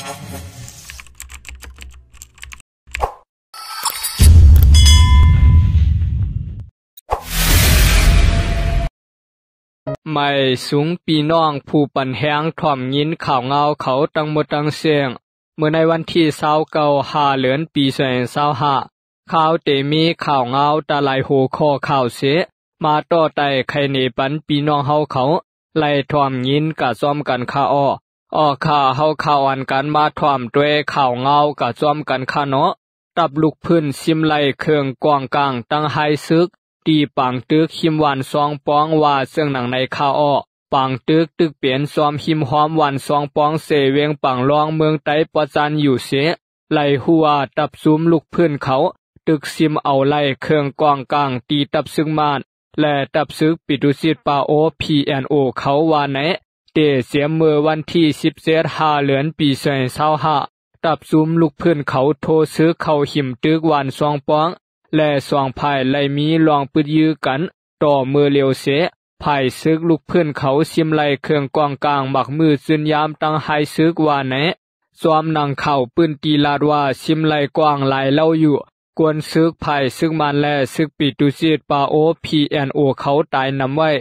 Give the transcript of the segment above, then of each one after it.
ໄໝສູງພີ່ນ້ອງຜູ້ປັນແຮງ ຖ້ອມຍິນຂ່າວງາວເຂົາທັງໝົດທັງເຊິ່ງ. ເມື່ອໃນວັນທີຊາວເກົ້າ ຫ້າເດືອນ ປີສອງພັນຊາວຫ້າ ຂ່າວເຕມີຂ່າວງາວຕາຫຼາຍຫົວຂໍ້ຂ່າວເສ ມາຕໍ່ໄຕ່ໄຂເນປັນພີ່ນ້ອງເຮົາເຂົາ ໄລ່ຖ້ອມຍິນກະຊອມກັນຄະອໍ. ອໍ ຂ້າເຮົາຂ່າວອັນກັນມາຖ້ອມດ້ວຍຂ່າວງາວກະຊອມກັນຄະເນາະ. ຕັບລຸກຟື້ນຊິມໄລ່ເຄື່ອງກອງກາງຕັ້ງຮ້າຍຊຶກ ທີ່ປາງຕຶກຮິມບ້ານຊອງປອງ ວ່າເຊິ່ງນັ້ນໃນຄະອໍ. ປາງຕຶກຕຶກເປັນຊອມຮິມຮອມບ້ານຊອງປອງ ເຊວຽງປາງລອງ ເມືອງໄຕປະຈັນຢູ່ເສ ໄລ່ຮູ້ວ່າຕັບຊຸມລຸກຟື້ນເຂົາ ຕຶກຊິມເອົາໄລ່ເຄື່ອງກອງກາງ ທີ່ຕັບຊຶກມ້ານ ແລະ ຕັບຊຶກປິດຕູຊິດປາໂອ ພີເອັນໂອ ເຂົາວ່າແນະ. ເຕເສຍເມື່ອວັນທີສິບເຈັດ ຫ້າເດືອນ ປີສອງພັນຊາວຫ້າ ຕັບຊຸມລຸກຟື້ນເຂົາໂທຊຶກເຂົ້າຫິມຕຶກບ້ານຊອງປອງ ແລະ ສອງຝ່າຍໄດ້ມີລອງປຶດຍືກັນຕໍ່ເມື່ອເລວເສ ຝ່າຍຊຶກລຸກຟື້ນເຂົາຊິມໄລ່ເຄື່ອງກອງກາງ ໝາກມືຈືນຍາມຕັ້ງຮ້າຍຊຶກວ່າແນະ. ຊອມໜັງຂ່າວພື້ນທີ່ລາດວ່າ ຊິມໄລ່ກວ້າງຫຼາຍເຫຼົ່າຢູ່ ກວນຊຶກຝ່າຍຊຶກມ້ານ ແລະ ຊຶກປິດຕູຊິດປາໂອ ພີເອັນໂອ ເຂົາຕາຍນຳໄວ້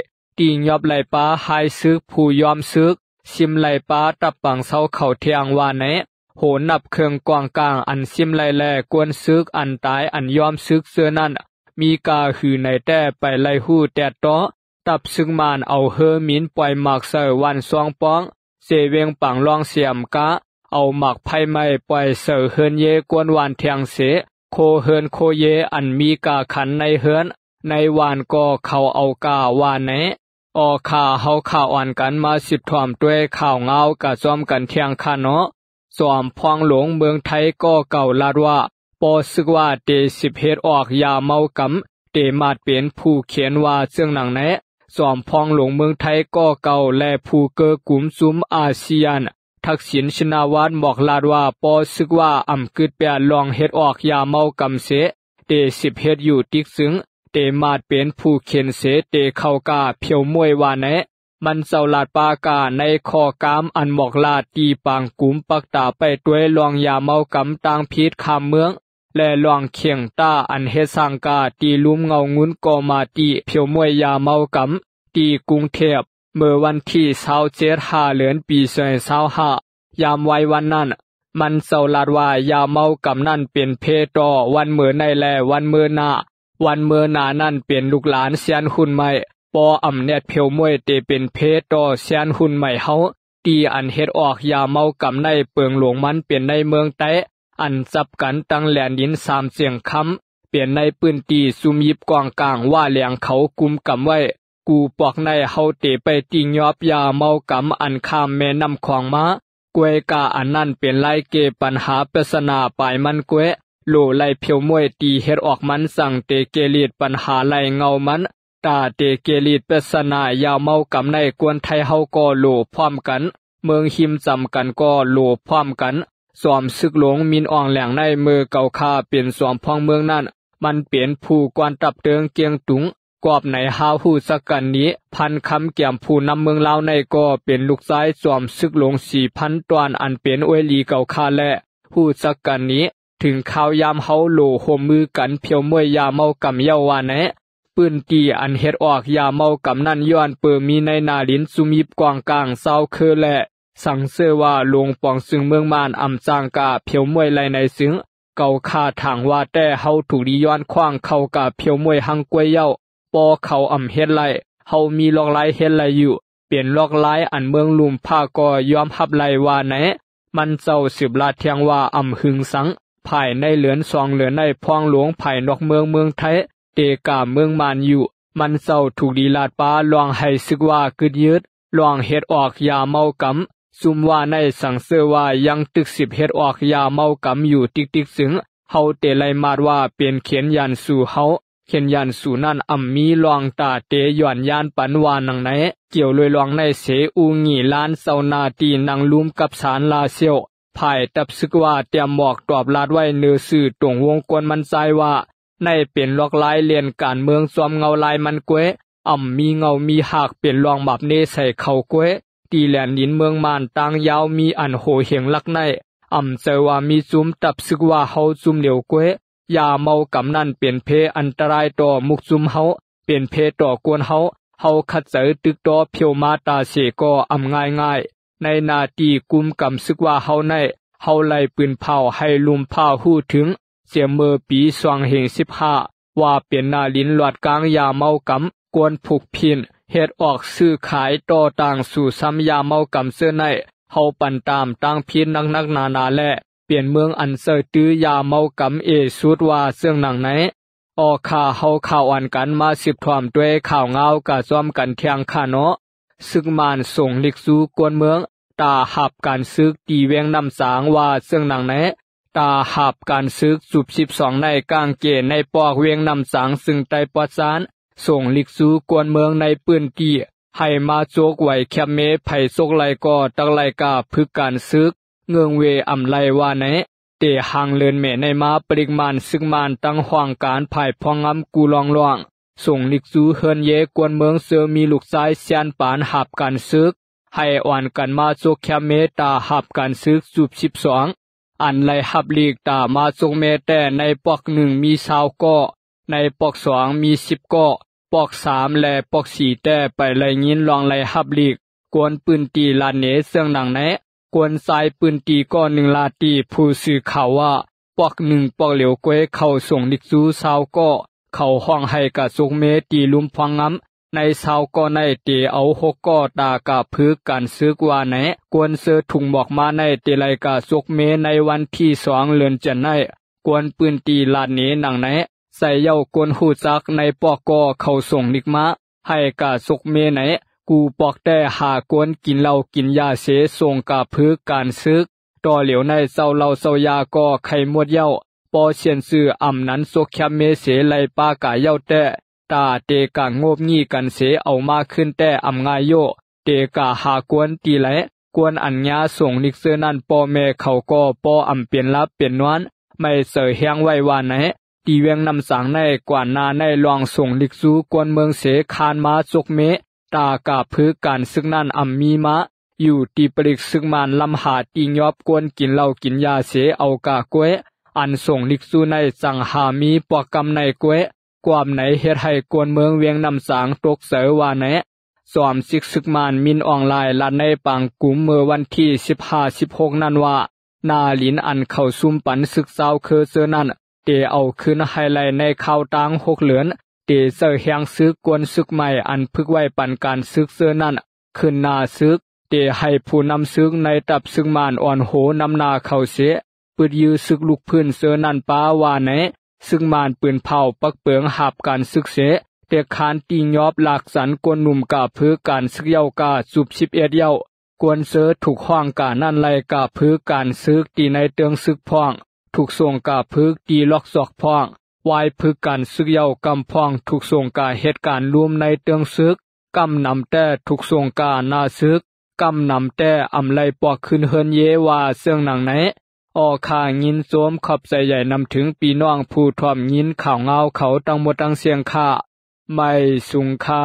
ຕີງຍອບໄລ່ປາຮ້າຍຊຶກຜູ້ຍອມຊຶກ ຊິມໄລ່ປາຕັບປາງເຊົາເຂົາແທງວ່າແນະ. ໂຫ ນັບເຄື່ອງກອງກາງອັນຊິມໄລ່ ແລະ ກວນຊຶກອັນຕາຍອັນຍອມຊຶກເທື່ອນັ້ນ ມີກາຫືໃນແຕ່ໄປໄລ່ຮູ້ແຕດຕໍ່. ຕັບຊຶກມ້ານເອົາເຮີມິນປ່ອຍໝາກໃສ່ບ້ານຊອງປອງ ເຊວຽງປາງລອງ ສຽມກະ ເອົາໝາກໄຟໄໝ້ປ່ອຍໃສ່ເຮືອນເຢກວນບ້ານແທງເສ ໂຄເຮືອນໂຄເຢອັນມີກາຂັນໃນເຮືອນໃນບ້ານກໍເຂົາເອົາກາວ່າແນະ. ອໍ ຂ້າເຮົາຂ່າວອັນກັນມາສືບຖ້ອມດ້ວຍຂ່າວງາວກະຊອມກັນແທງຄະເນາະ. ສອມພອງຫຼວງເມືອງໄທກໍເກົ່າລາດວ່າ ປໍຊຶກວ່າເຕສິບເຮັດອອກຢາເມົາກຳ ເຕມາດເປັນຜູ້ເຂັນວ່າເຊິ່ງນັ້ນແນະ. ສອມພອງຫຼວງເມືອງໄທກໍເກົ່າ ແລະ ຜູ້ເກີກກຸ່ມຊຸມອາຊຽນ ທັກສິນ ຊິນນາວັດ ບອກລາດວ່າ ປໍຊຶກວ່າອຳກຶດແປດລອງເຮັດອອກຢາເມົາກຳເສ ເຕສິບເຮັດຢູ່ຕິກຊຶງ ເຕມາດເປັນຜູ້ເຂັນເສ ເຕເຂົ້າກາພຽວມ້ວຍວ່າແນະ. ມັນເຈົ້າລາດປາກາໃນຂໍ້ກາມອັນບອກລາດ ທີ່ປາງກຸ່ມປັກຕາໄປດ້ວຍລອງຢາເມົາກຳຕ່າງຜິດຂ້າມເມືອງ ແລະ ລອງເຂ່ງຕ້າອັນເຮັດສ້າງກາ ທີ່ລຸ່ມເງົາງຸນກໍມາຕິພຽວມ້ວຍຢາເມົາກຳ ທີ່ກຸງເທບ ເມື່ອວັນທີຊາວເຈັດ ຫ້າເດືອນ ປີສອງພັນຊາວຫ້າ ຍາມໄວວັນນັ້ນ ມັນເຈົ້າລາດວ່າຢາເມົາກຳນັ້ນເປັນເພຕໍ່ວັນເມີໃນ ແລະ ວັນເມີໜ້າ. ວັນເມີໜ້ານັ້ນເປັນລູກຫຼານແຊນຮຸ່ນໃໝ່ ປໍອຳແນດພຽວມ້ວຍເຕເປັນເພຕໍ່ແຊນຮຸ່ນໃໝ່ເຮົາ ທີ່ອັນເຮັດອອກຢາເມົາກຳໃນເປິງຫຼວງມັນເປັນໃນເມືອງໄຕ ອັນຈັບກັນຕັ້ງແລນດິນສາມຈຽງຄຳ ເປັນໃນພື້ນທີ່ຊຸມຢິບກອງກາງຫວ້າແຫຼງເຂົາກຸມກຳໄວ້. ກູປອກໃນເຮົາເຕໄປຕິງຍອບຢາເມົາກຳອັນຂ້າມແມ່ນ້ຳຂອງມາ ກວຍກາອັນນັ້ນເປັນລາຍເກປັນຫາປັດສະໜາປາຍມັນກວຍ ໂຫຼໄລພຽວມ້ວຍທີ່ເຮັດອອກມັນຈັ່ງເຕເກລິດປັນຫາໄລເງົາມັນ ຕາເຕເກລິດປັດສະໜາຢາເມົາກຳໃນກວນໄທເຮົາກໍໂຫຼພ້ອມກັນ ເມືອງຮິມຈຳກັນກໍໂຫຼພ້ອມກັນ. ສອມຊຶກຫຼວງມິນອອງແຫຼງໃນເມີເກົ່າຂ້າເປັນສອມພອງເມືອງນັ້ນ ມັນເປັນຜູ້ກວນຕັບເຕີງກຽງຕຸງ ກອບໃນຫາຮູ້ຈັກກັນດີ ພັນຄຳແກມຜູ້ນຳເມືອງລາວໃນກໍເປັນລູກຊາຍຈອມຊຶກຫຼວງສີພັນຕອນ ອັນເປັນອວຍຫຼີເກົ່າຂ້າແລະ ຮູ້ຈັກກັນດີ ເຖິງຄາວຍາມເຮົາໂຫຼຮ່ວມມືກັນພຽວມ້ວຍຢາເມົາກຳເຍົາວ່າແນະ. ພື້ນທີ່ອັນເຮັດອອກຢາເມົາກຳນັ້ນ ຍ້ອນເປີມີໃນໜ້າລິນຊຸມຢິບກອງກາງຊາວເຄີ ແລະ ສັງເຊີວ່າຫຼວງປອງຊຶງເມືອງມານອຳຈ້າງກາພຽວມ້ວຍໄລໃນຊຶງ ເກົ່າຂ້າຖາງວ່າແຕ່ເຮົາຖືກດີຍ້ອນຂວ້າງເຂົ້າກາພຽວມ້ວຍຮັງກວຍເຍົາ ປໍເຂົາອຳເຮັດໄລ ເຮົາມີລອກລາຍເຮັດໄລຢູ່ ເປັນລອກລາຍອັນເມືອງລຸ່ມພາກໍຍອມຮັບໄລວ່າແນະ. ມັນເຈົ້າສືບລາດແທງວ່າອຳຫຶງສັງ ພາຍໃນເດືອນສອງເດືອນໃນພອງຫຼວງພາຍນອກເມືອງເມືອງໄທ ເຕກາເມືອງມານຢູ່ ມັນເຈົ້າຖືກດີລາດປາລອງໃຫ້ຊຶກວ່າກຶດຍືດ ລອງເຮັດອອກຢາເມົາກຳ ຊຸມວ່າໃນສັງເຊີວ່າຍັງຕຶກສິບເຮັດອອກຢາເມົາກຳຢູ່ຕິກໆ ຊຶງ ເຮົາເຕໄລ່ມາດວ່າເປັນເຂນຢ້ານສູ່ເຮົາ ເຂນຢ້ານສູ່ນັ້ນອຳມີລອງຕາເຕຍ້ອນຢ້ານປັນວ່າໜັງໃນ. ກ່ຽວລວຍລອງໃນເສ ອູງີ່ລ້ານເຈົ້າໜ້າທີ່ນັ່ງລຸ່ມກັບສານລາຊຽວ ພາຍຕັບຊຶກວ່າແຕ້ມໝອກຕອບລາດໄວ້ເນີຊື່ຕົງວົງກວນມັນຊາຍວ່າ ໃນເປັນລອກລາຍເລ່ນການເມືອງຊອມເງົາລາຍມັນກວຍ ອຳມີເງົາມີຮາກເປັນລອງບາບເນໃສ່ເຂົາກວຍ ທີ່ແລນດິນເມືອງມານຕ່າງຍາວມີອັນໂຫເຫັງລັກໃນ ອຳໃຈວ່າມີຈຸ້ມຕັບຊຶກວ່າເຮົາຈຸ້ມຫຼຽວກວ່າ. ຢາເມົາກຳນັ້ນເປັນເພອັນຕະລາຍຕໍ່ໝູ່ຈຸ້ມເຮົາ, ເປັນເພຕໍ່ກວນເຮົາ. ເຮົາຂັດໃຈຕຶກຕໍ່ຜຽວມາຕາເສກໍອຳງ່າຍໆ. ໃນໜ້າທີ່ກຸມກຳຊຶກວ່າເຮົາໃນ, ເຮົາໄລ່ປືນເຜົາໃຫ້ລຸ່ມຟ້າຮູ້ເຖິງ ເສຍເມີປີສອງເຮງສິບຫ້າ ວ່າເປັນໜ້າລິນຫຼວດກາງຢາເມົາກຳ, ກວນຜຸກຜິນ, ເຮັດອອກຊື້ຂາຍຕໍ່ຕ່າງສູ່ຊ້ຳຢາເມົາກຳເຊີ້ນໃນ. ເຮົາປັ່ນຕາມຕັ້ງຜິດໜັກໆໜາໆ ແລະ ເປັນເມືອງອັນເຊີດຕື້ຢາເມົາກຳເອສຸດວ່າເຊິ່ງໜັງໃນ. ອອກຂ້າເຮົາຂ່າວອັນກັນມາສືບຖອມດ້ວຍຂ່າວງາວກະຊອມກັນທ່ຽງຂ້າເນາະ. ຊຶກມານສົ່ງລິກຊູກວນເມືອງ, ຕາຮັບການຊຶກທີ່ວຽງນ້ຳສາງວ່າເຊິ່ງໜັງໃນ. ຕາຮັບການຊຶກຈຸບສິບສອງໃນກາງເກໃນປອກວຽງນ້ຳສາງ ຊຶ່ງໄຕ້ປອດຊານ ສົ່ງລິກຊູກວນເມືອງໃນພື້ນທີ່ ໃຫ້ມາຈົກໄຫວແຄບເມ ໃຜຈົກໄຫຼກໍຕັກໄຫຼກາຝຶກການຊຶກ ເງື່ອງເວອຳໄລວ່າໃນ. ເຕຫາງເລີນເມໃນມາ ປະລິກມານຊຶກມານຕັ້ງຫ້ອງການພາຍພອງງຳກູລອງຫຼວງ ສົ່ງລິກຊູເຮືອນເຢກວນເມືອງ ເຊີມີລູກຊາຍແຊນປານຮັບການຊຶກ ໃຫ້ອ່ອນກັນມາຈົກແຄບເມ ຕາຮັບການຊຶກຈຸບສິບສອງ ອັນໄດ້ຮັບຫຼີກຕາມາຈົກເມແຕ່ໃນປອກໜຶ່ງມີຊາວກໍ, ໃນປອກສອງມີສິບກໍ, ປອກສາມ ແລະ ປອກສີ່ແຕ່ໄປໄດ້ຍິນລອງໄດ້ຮັບຫຼີກ. ກວນພື້ນທີ່ລາດເນເຊິ່ງໜັງໃນ. ກວນຊາຍພື້ນທີ່ກໍໜຶ່ງລາດຕີຜູ້ສື່ຂ່າວວ່າ ປອກໜຶ່ງປອກຫຼຽວກວ່າເຂົາສົ່ງລິກຊູຊາວກໍ, ເຂົາຮ້ອງໃຫ້ກະຈົກເມຕີລຸ່ມພອງງຳ ໃນຊາວກໍໃນເຕເອົາຫົກກໍຕາກະພຶກການຊຶກວ່າໃນ. ກວນເຊີຖືກບອກມາໃນເຕໄລກະຈົກເມໃນວັນທີສອງເດືອນຈັນໃນ. ກວນພື້ນທີ່ລາດເນໜັງໃນ. ໃສ່ເຍົາກວນຮູ້ຈັກໃນປອກກໍເຂົາສົ່ງລິກມາ ໃຫ້ກະຈົກເມໃນ ກູປອກແຕ່ຫາກວນກິນເຫຼົ້າກິນຢາເສ ສົ່ງກະພຶກການຊຶກ. ຕໍ່ຫຼຽວໃນເຈົ້າເຫຼົ້າເຈົ້າຢາກໍໄຄໝົດເຍົາ ປໍຊຽນຊື່ອຳນັ້ນຈົກແຄບເມເສໄລ່ປາກະເຍົາແຕ່ ຕາເຕກະງົບງີ້ກັນເສເອົາມາຄືນແຕ່ອຳງ່າຍໂຢ ເຕກະຫາກວນຕີໄຫຼ. ກວນອັນຍາສົ່ງລິກເຊີນັ້ນ ພໍ່ແມ່ເຂົາກໍປໍອຳເປັນຫຼັບເປັນນອນ ໄມ່ເສີແຮງໄວ້ວ່າໃນ. ທີ່ວຽງນ້ຳສາງໃນ ກວ່ານໜ້າໃນລອງສົ່ງລິກຊູກວນເມືອງເສ ຄານມາຈົກເມ ຕາກະພຶກການຊຶກນັ້ນອຳມີມາ ຢູ່ທີ່ປະລິກຊຶກມານລຳຫາຕີຫຍອບກວນກິນເຫຼົ້າກິນຢາເສເອົາກະກວຍ ອັນສົ່ງລິກຊູໃນຈັ່ງຫາມີປອກກຳໃນກວຍ. ຄວາມໃນເຮັດໃຫ້ກວນເມືອງວຽງນ້ຳສາງຕົກໃຈວ່າໃນ. ຈອມສິກຊຶກມານມິນອອງລາຍລັດໃນປາງກຸມເມື່ອວັນທີສິບຫ້າ ສິບຫົກນັ້ນວ່າ ໜ້າລິນອັນເຂົາຊຸມປັນຊຶກຊາວເຄີເຈີນັ້ນ ເຕເອົາຄືນໃຫ້ໄດ້ໃນຄາວຕ່າງຫົກເດືອນ. ເຕເຈີແຮງຊຶກກວນຊຶກໃໝ່ອັນຝຶກໄວ້ປັນການຊຶກເຈີນັ້ນ ຂຶ້ນໜ້າຊຶກ ເຕໃຫ້ຜູ້ນຳຊຶກໃນຕັບຊຶກມານອ່ອນໂຫນຳໜ້າເຂົາເສ ປຶດຢື້ຊຶກລຸກພື້ນເຈີນັ້ນປາວ່າໃນ. ຊຶກມານປືນເຜົາປັກເປິງຫາບການຊຶກເສ ເຕກຄານຕີຫຍອບລາກສັນກວນໜຸ່ມກະຝຶກການຊຶກເຍົາກະຈຸບສິບເອັດເຍົາ. ກວນເຈີຖືກຫ້ອງການນັ້ນໄລ່ກະຝຶກການຊຶກທີ່ໃນເຕີງຊຶກພ້ອງ ຖືກສົ່ງກະຝຶກທີ່ລັອກຈອກພ້ອງ ວາຍຝຶກການຊຶກເຍົາກຳພ້ອງ ຖືກສົ່ງກະເຮັດການລຸ່ມໃນເຕີງຊຶກ ກຳນຳແຕ່ຖືກສົ່ງກະໜ້າຊຶກ ກຳນຳແຕ່ອຳໄລ່ປອກຄືນເຮືອນເຢວ່າເຊິ່ງໜັງໃນ. ອອກຂ້າຍິນຊົມຂອບໃຈໃຫຍ່ນຳເຖິງພີ່ນ້ອງຜູ້ຖອມຍິນຂ່າວງາວເຂົາທັງໝົດທັງສ່ຽງຂ້າ ໄມສູງຄ່າ.